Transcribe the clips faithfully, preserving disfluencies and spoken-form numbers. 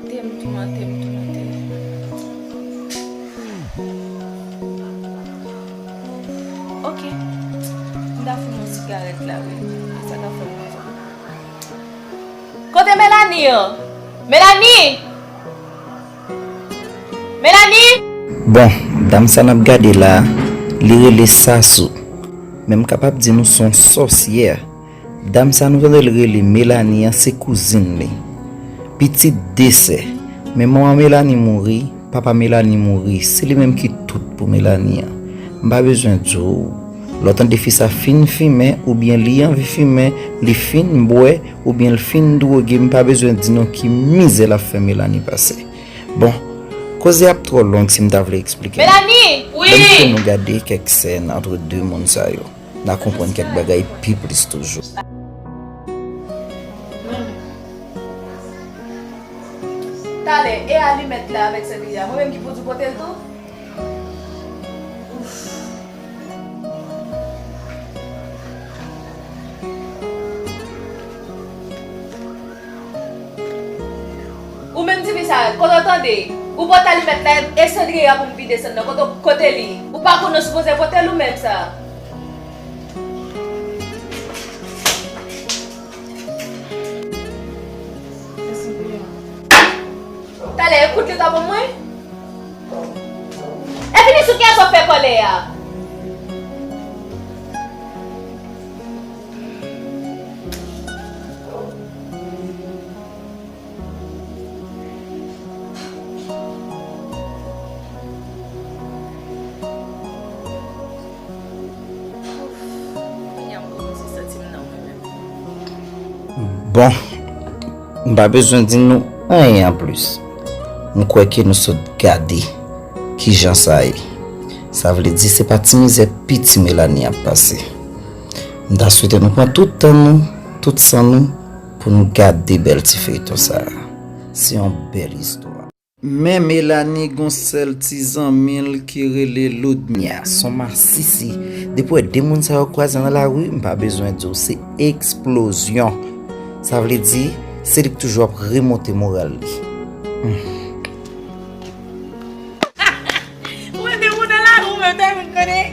Tèm toumante m, toumante. Ok. M ta fume yon sigarèt la, wi. E sa k ap fè m konsa. Kote Melanie an? Melanie! Melanie! Bon, dam sa n ap gade la, li rele Sasou. Men m kapab di nou se yon sòsyè. Dam sa nou tande l rele Melanie an se kouzin li. Pitit de sè. Men manman Melanie mouri, papa Melanie mouri, se li menm ki tout pou Melanie an. M pa bezwen di w, lè w tande fi sa fin fimen oubyen li anvi fimen, li fin bwè oubyen l fin dwoge, m pa bezwen di nou ki mizè l ap fè Melanie pase. Bon, koze ap twò long si m ta vle eksplike nou. Melanie! Wi! Ban m fè nou gade kèk sèn ant de moun sa yo. N a konprann kèk bagay pi plis toujou. Talè, e alimèt la avèk sendri a, mwen menm ki pou di w pote l tou? Ouf. Ou menm tifi sa, kote w tande? Ou pote alimèt la e sendri a pou m vide sèn nan. Kote, kote li? Ou pa konn ou sipoze pote l ou menm sa. Talè, e kout li ta ban mwen? E vini sou kiyès w ap fè kòlè a? Bon, m pa bezwen di nou anyen anplis. M kwè ke nou sot gade kijan sa ye. Sa vle di se pa ti mizè piti Melanie ap pase. M ta swete nou pran tout tan nou, tout san nou pou n gade bèl ti feyton sa a. Se yon bèl istwa. Men Melanie gon sèl ti zanmi l ki rele Ludmia, s on masisi. Depi w wè de moun sa yo kwaze nan lari, m pa bezwen di w, se eksplozyon. Sa vle di, se li k toujou ap remonte moral li. Hmm. Ou mete moun nan lari, ou menm te vin konnen.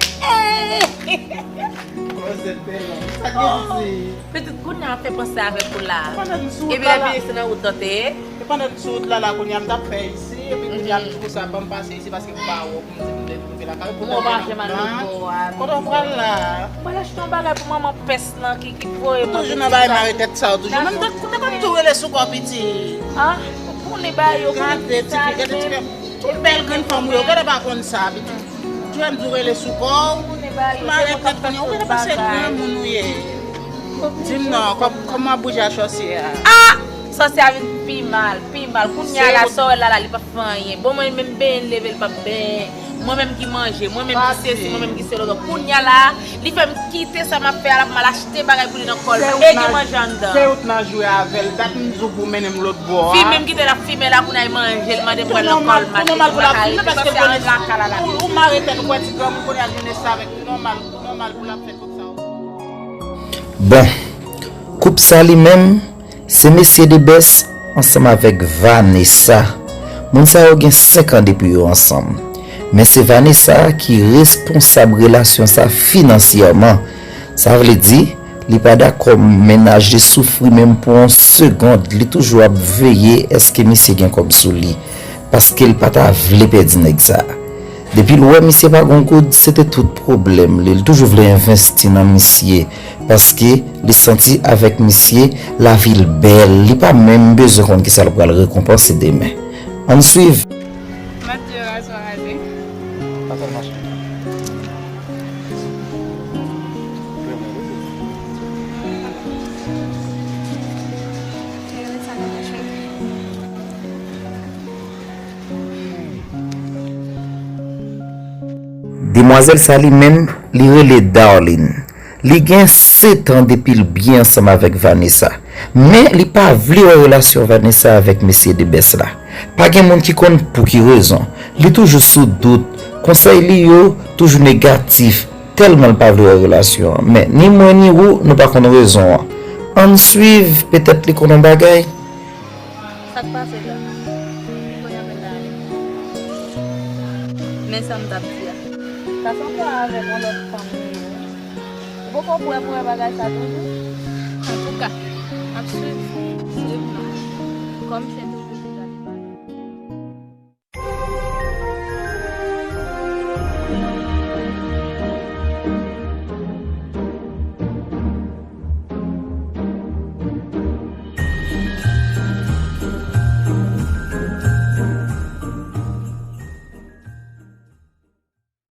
Kòzèt bèl la. Sa k gen piti? Petèt kounye a fè panse avèk ou la. Epi lè vini se nan wout lan te ye. E pandan m sou wout la, la, kounye a m t ap fè isi, epi kounye a m di konsa, ban m pase isi, paske m pa wè w, pou m di m lè m rive lakay ou, pou m wè w pa janm al lòt bò a. Kote w pral la? M pral achte yon bagay pou manman pès lan ki, ki voye mwen. Toujou nan bagay mare tèt sa yo, toujou. Menm tan, tan kòm tou rele sou kò piti. Ah, pou ne ba yo, gade ti fi, gade ti fi. Tout bèl grenn fanm ou yo, gade pa konn sa, piti. Jwenn di w rele sou kò w. Mare tèt kounye a, ou genlè panse granmoun ou ye. Di m non, kòm, kòman bouje a sòsyè a? Ah! Sòsyè a vin pi mal, pi mal. Kounye a la, sa w wè l la la, li p ap fè anyen. Bon, mwen menm benyen l leve, li p ap benyen. Mwen menm ki manje, mwen menm ki sesi, mwen menm ki selo. Donk, kounye a la, li fè m kite sa m ap fè a, l ap m al achte bagay pou li nan kò l. E gen manje anndan. Se ou t nan jwe avè l. Dat m di w pou w mennen m lòt bò a. Fimen m kite l ap fimen la, kounye a l manje, l mande m pral nan kò l, m al kite m pa ka rete, sòsyè a rantre lakay la, l ap. Ou, ou mare tèt ou kwè ti granmoun kounye a vin rete avèk li, nòmal, nòmal pou l ap fè tout sa. Bon, koup sa li menm, se mesye Debès ansanm avèk Vanessa. Moun sa yo gen senk an depi yo ansanm. Men se Vanessa ki responsab relasyon sa finansyèman. Sa vle di, li pa dakò mennaj li soufri menm pou yon segond. Li toujou ap veye èske misye gen kòb sou li. Paske l pa ta vle pèdi nèg sa. Depi l wè misye pa gon goud, se te tout pwoblèm li. Li toujou vle envesti nan misye. Paske li santi avèk misye, lavi l bèl. Li pa menm bezwen konn kisa l pral rekonpanse demen. Ann swiv. M ap di yo raze, raze. Pa tèlman chè. Demwazèl sa li menm, li rele Darline. Li gen sèt an depi l byen ansanm avèk Vanessa. Men li pa vle wè relasyon Vanessa avèk mesye Debès la. Pa gen moun ki konn pou ki rezon. Li toujou sou dout. Konsèy li yo toujou negatif. Tèlman l pa vle wè relasyon an. Men ni mwen ni ou, nou pa konn rezon an. Ann swiv, petèt li konn yon bagay. Sa k pase la? Men sa m t ap di a. Sa sanble avèk yon lòt fanm li ye. Ou poko prè pou wè bagay sa toujou? Antouka, m ap swiv, swiv nou. Kòm se